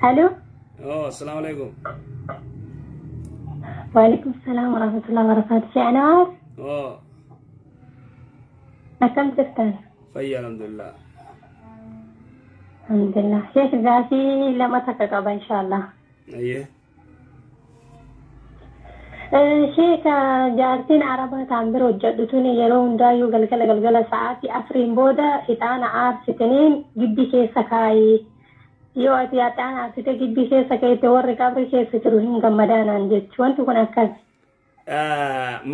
Aloo. Oh, assalaamu alaikum. Waalaikum salaam warahmatullahi wabarakatuh. Sheekh Anwaar, Oh, akkam jirtan? Fayya, alhamdulillah. Alhamdulillah. Sheekh, gaafii lama takka qaba, inshallah. Ayyee. Sheekh, jaartiin Arabaa ta'an bira hojjedhu tuni yeroo hundaayyuu galgala galgala sa'aatii 4n booda ixaana aarsitiniin gibbii keessa kaayi. Yoo ati ixaana aarsite gibbii keessa keette, warri qabrii keessa jiru hin gammadaanaan jechu. Wanti kun akkas.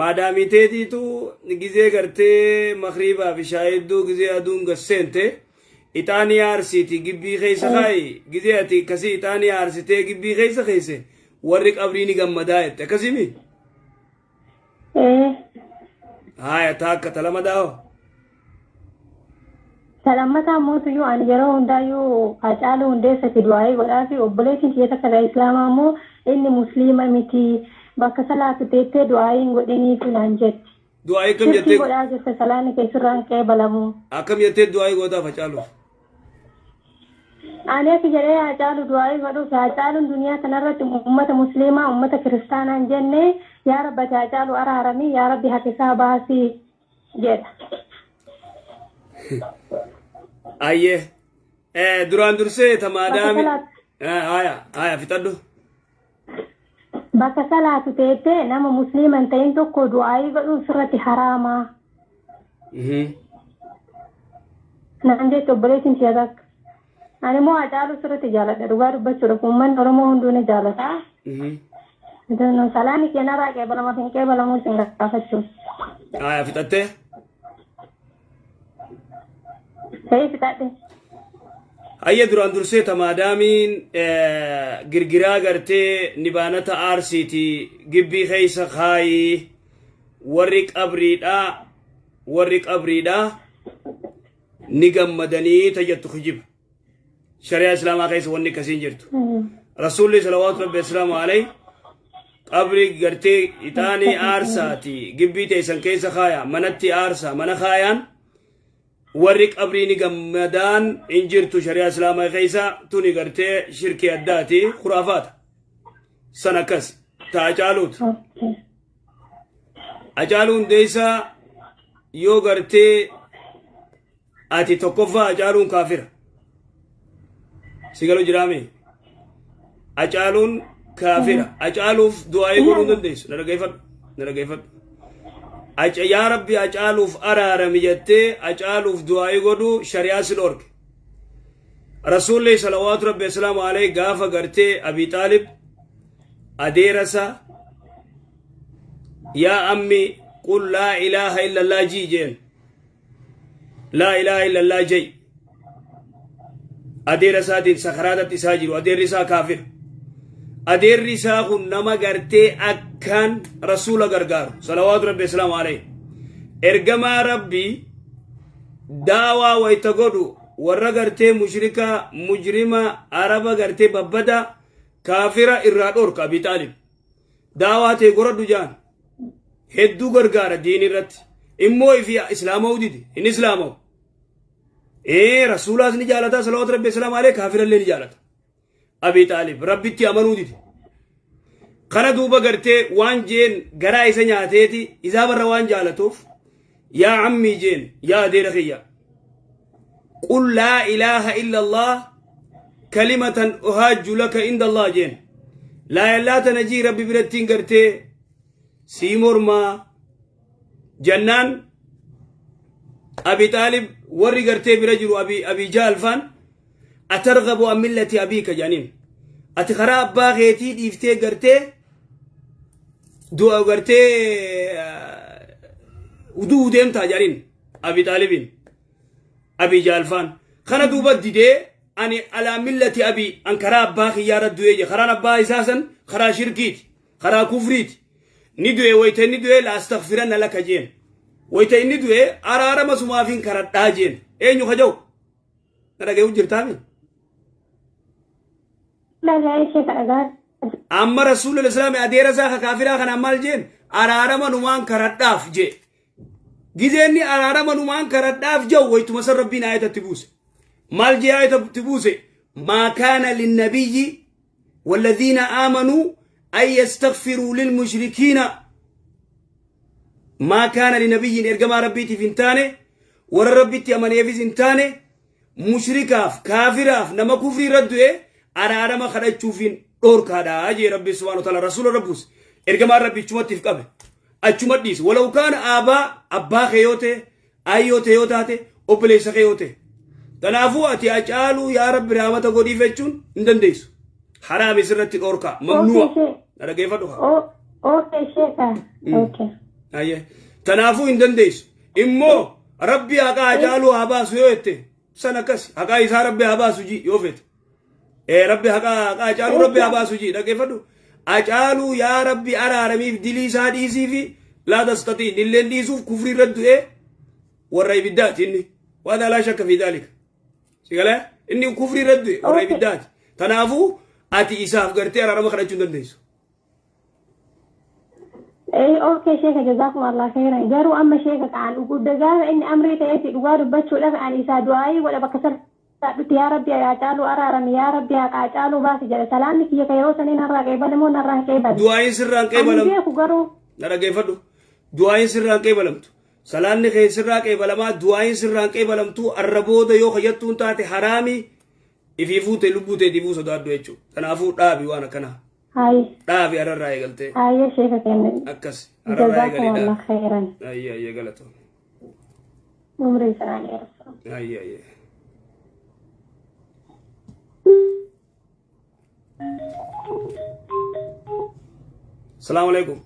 Maadaamii teetiitu gizee gartee makriibaa fi shaayidduu, gizee aduun gasseente, ixaanii aarsiiti gibbii keessa kaayi, gizee ati akkasii ixaanii aarsitee gibbii keessa keesse warri qabrii ni gammadaa jette, akkasimi? Ee. Haaya, taakka ta lama daa'o. Salammataa mootuyyuu ani yeroo hundaayyuu Hacaaluu Hundeessatti du'aayii godhaa fi obboleettiin tiyya takka ta Islaamaa immoo inni musliima miti, bakka salaatu teettee du'aayii hin godhiniifi naan jetti. Du'aayii akkam Shirkii jettee godhaa jirta, salaanni kee sirraan qeebalamu. Akkam jettee du'aayii gootaaf Hacaaluuf? Ani akka jedhee Hacaaluu du'aayii godhuuf, Hacaaluun duniyaa kanarratti uummata musliimaa, uummata kiristaanaa hin jenne, yaa Rabbi ati Hacaaluu araaramii, yaa Rabbi haqa isaa baasii jedha. Ayyee. Duraan dursee ta Bakka maadaami. salaatu Haya, haya, fixadhu. Bakka salaatu teettee nama musliima hin ta'in tokko du'aayii godhuun sirratti haraamaa naan jette obboleettiin tiyya takka. Ani immoo Hacaaluu sirriitti jaaladha, dhugaa dubbachuudhaaf uummanni Oromoo hunduu ni jaalata. Salaanni kee narraa qeebalamaaf hin qeebalamuu isin gaafachuuf. Haya, fixattee? Ta'ee, fixadhe. Hayya, duraan dursee ta maadaamiin girgiraa gartee nibaanata aarsiiti gibbii keessa kaayii warri qabriidhaa ni gammadanii tajettu kijiba. Shari'aa Islaamaa keessa wanni akkasiin jirtu. Rasuulli salawaatu Rabbi islaamu alayhi qabri gartee ixaanii aarsaati gibbii teessan keessa kaaya, manatti aarsaa mana kaayaan warri qabrii ni gammadaan hin jirtu shari'aa Islaamaa keessa. Tuni gartee shirkii addaati, khuraafaata san. Akkas ta Hacaaluuti. Hacaaluu Hundeessaa yoo gartee ati tokkoffaa Hacaaluun kaafira si galu jiraame, Hacaaluun kaafira, Hacaaluuf du'aa'ii godhuu hin dandeessu. Na dhaggeeffadhu, na dhaggeeffadhu. Yaa Rabbi Hacaaluuf araarami jettee Hacaaluuf du'aa'ii godhuu shari'aa si dhorke. Rasuulli salawaatu Rabbi asalaamu alayhi gaafa gartee Abi Xaalib adeerasa, "Yaa ammi, qul laa ilaaha illallah," jii jeen. "Laa ilaaha illallah" jei. Adeera isaatiin sakaraatatti isaa jiru, adeerri isaa kaafira. Adeerri isaa kun nama gartee akkaan Rasuula gargaaru salawaatu Rabbi asalaamu alayhi. Ergamaa Rabbii daawaa wayta godhu warra gartee mushrika, mujrima, Araba gartee babbada kaafira irraa dhorka. Abi Xaalib daawaa ta'e goradhu jaan, hedduu gargaara diin irratti. Immoo ifi islaama'uu dide, hin islaama'u. Ee, Rasuulaas ni jaalata salawaatu Rabbi asalaamu alayhi, kaafirallee ni jaalata. Abi Xaalib Rabbitti amanuu dide. Kana duuba gartee waan jeen garaa isa nyaateeti, isaa barra waan jaalatuuf, "Yaa ammii," jeen, "yaa adeera kiyya, qul laa ilaaha illa Allah kalimatan uhaajju laka inda Allah," jeen. Laa illaa tana jii, Rabbi birattiin gartee sii mormaa jannaan. Abi Xaalib warri gartee bira jiru Abi Jaalfaan, "Atarghabu an millati abiika?" jedhaniin. "Ati karaa abbaa keetii dhiiftee gartee du'a gartee uduu deemtaa?" jedhaniin Abi Xaalibiin Abi Jaalfaan. Kana duuba didee, "Ani alaa millati abi, an karaa abbaa kiyyaarra du'ee," je. Karaan abbaa isaa san karaa shirkiiti, karaa kufriiti. Ni du'e. Wayta inni du'e, "La astaghfiranna laka," jeen. Wayta inni du'e, "Araarama sumaafin karadhaa," jeen. Eenyu kaja'u na dhaga'u jirtaami? Dhaga'ee ishee kadhagaa. Amma Rasuulul Islaami adeera isaa ka kaafiraa kanaan maal jeen? "Araarama numaan karadhaaf," jee. Gizeenni araarama numaan karadhaaf jau, waytuma san Rabbiin aayatatti buuse. Maal jee aayatatti buuse? ما كان للنبي والذين آمنوا أن يستغفروا للمشركين. ما كان لنبي إرجما ربيتي فنتاني ورا ربيتي أماني في زنتاني مشركاف كافراف نما كفري ردوا أنا ما خرجت شوفين دور كذا أجي ربي سبحانه وتعالى رسول ربوس إرجما ربي شو تفكر به أشومت ديس ولو كان أبا أبا خيوته أيوته يوتاته أبليس خيوته تنافو أتي أجالو يا رب رحمة قدي فتشون ندنديس حرام سرت الأوركا ممنوع أنا كيف أدوها okay شيخ okay أيه تنافو ندنديس إمو ربي أكا أجالو أبا سيوته سنكس أكا إذا ربي أبا سجي يوفت إيه ربي أكا أجالو ربي أبا سجي أنا كيف أدو أجالو يا ربي أرى رمي دلي سادي في لا تستطيع نلين ديسوف كفري ردو إيه والرأي بالذات إني وهذا لا شك في ذلك سيقال إني كفري ردو والرأي بالذات تنافو أتي إساف قرتي أرى رمي خرجون دنديسو إيه okay شيخ جزاكم الله خيرا جارو أما شيخ عن وجود دجال إن أمري تأتي دوار بس ولا عن إسا دعائي ولا بكسر يا ربي يا تعالو أرى يا ربي يا تعالو باس جل سلامك يا كيرو سنين الرا قبل مو نرى قبل دعائي سرا قبل نرى قبل دعائي سرا قبل سلامك خير سرا قبل ما دعائي سرا قبل تو الربود يو خيطون تاتي حرامي إفيفو تلبو تديفو صدار دويتشو تنافو دابي وانا كنا هاي دابي أرى الرأي قلتي هاي يا شيخ كمل أكس أرى الرأي جزاكم الله خيرا أي أي قلتو عمري سلام يا رسول أي أي السلام عليكم.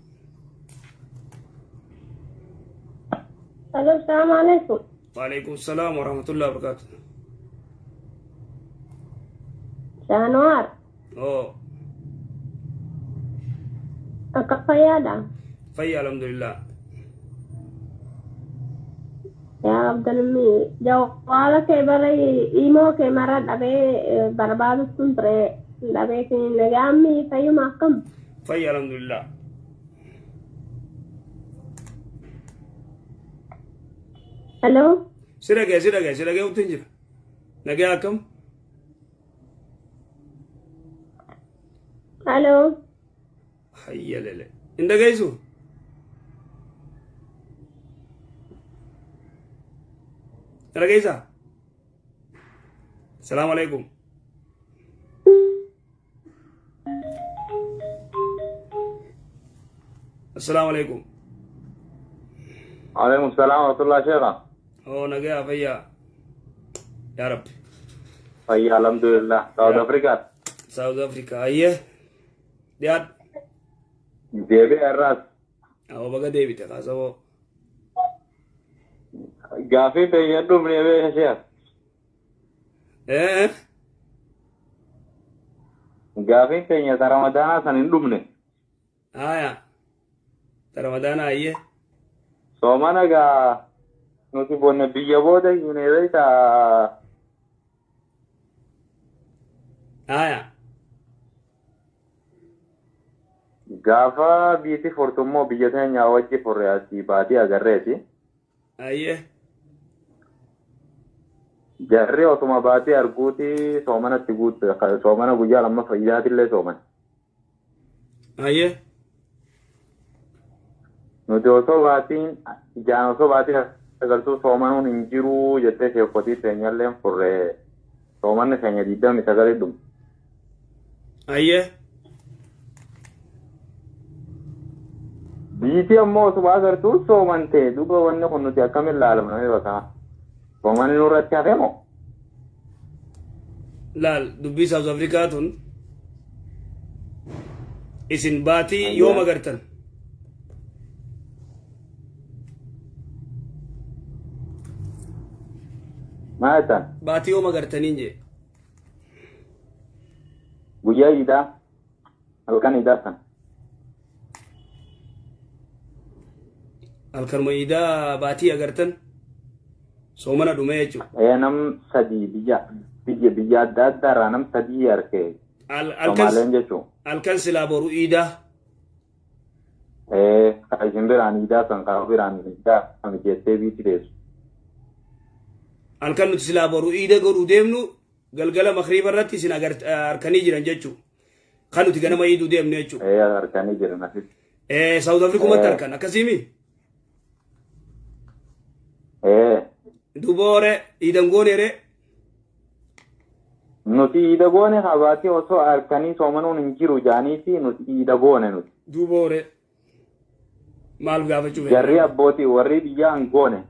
السلام عليكم. وعليكم السلام ورحمة الله وبركاته. شانوار. أوه. أكفيادا. فيا الحمد لله. يا عبد المي جوالك بري إيمو كمرة أبي برباد سنتري أبي كن فيا ما كم. فيا الحمد لله. الو سيرجع سيرجع سيرجع وتنجر نجا كم الو حيا لله انت جايزو رجيزا السلام عليكم. السلام عليكم. عليكم السلام ورحمة الله شيخا. أو نجا فيا يا رب فيا الحمد لله. South Africa South Africa أيه دياد ديبي الراس أو بقى ديبي تقاسمو قافي بيدو من يا شيخ. إيه قافي بين ترى رمضان سنين آيا ترى رمضان أيه soomana gaa nuti bonne biyya booda hin beekta. Aya. Gaafa biitti furtummoo biyya teenya wajji furre asii baatii agarreeti. Ayyee. Jarri osuma baatii arguuti soomanatti guutte soomana guyyaa lamma fayyaatillee sooman. Ayyee. Nuti osoo baatiin ijaan osoo baatiin agartuu soomanuun hin jiruu jettee sheekotii teenyallee furre soomanni keenya 29 dhume. Ayyee. Biitii ammoo osuma agartuu soomantee duuba wanni kun nuti akkamiin ilaalamna bakka soomanni nurratti hafe moo? Laal dubbii South Afrikaa tun isin baatii yoom agartan? Maal jettan? Baatii yoom agartaniin jee? Guyyaa iidaa halkan iidaa sana. Halkanuma iidaa baatii agartan soomana dhume jechuudha. Nam sadii biyya adda addaa irraa nam sadii arge. Somaaleen jechuun. Halkan silaa boru iidaa. Isin biraan iidaa san karaa biraan iidaa kan jettee biitti teessu. Halkan nuti silaa boru iida godhuu deemnu Galgala makriiba irratti isin harkanii jiran jechuu. Kan nuti ganama iiduu deemne jechuu. Ee, harkanii jiran asitti. Saawud Afrikumatti harkan akkasiimi. Ee. Duboore iidan gooneere. Nuti iida goone, habaatii osoo harkanii soomanuun hin jiru jaaniiti nuti iida goone nuti. Duboore maal gaafachuu Jarri abbootii warri biyyaa hin goone.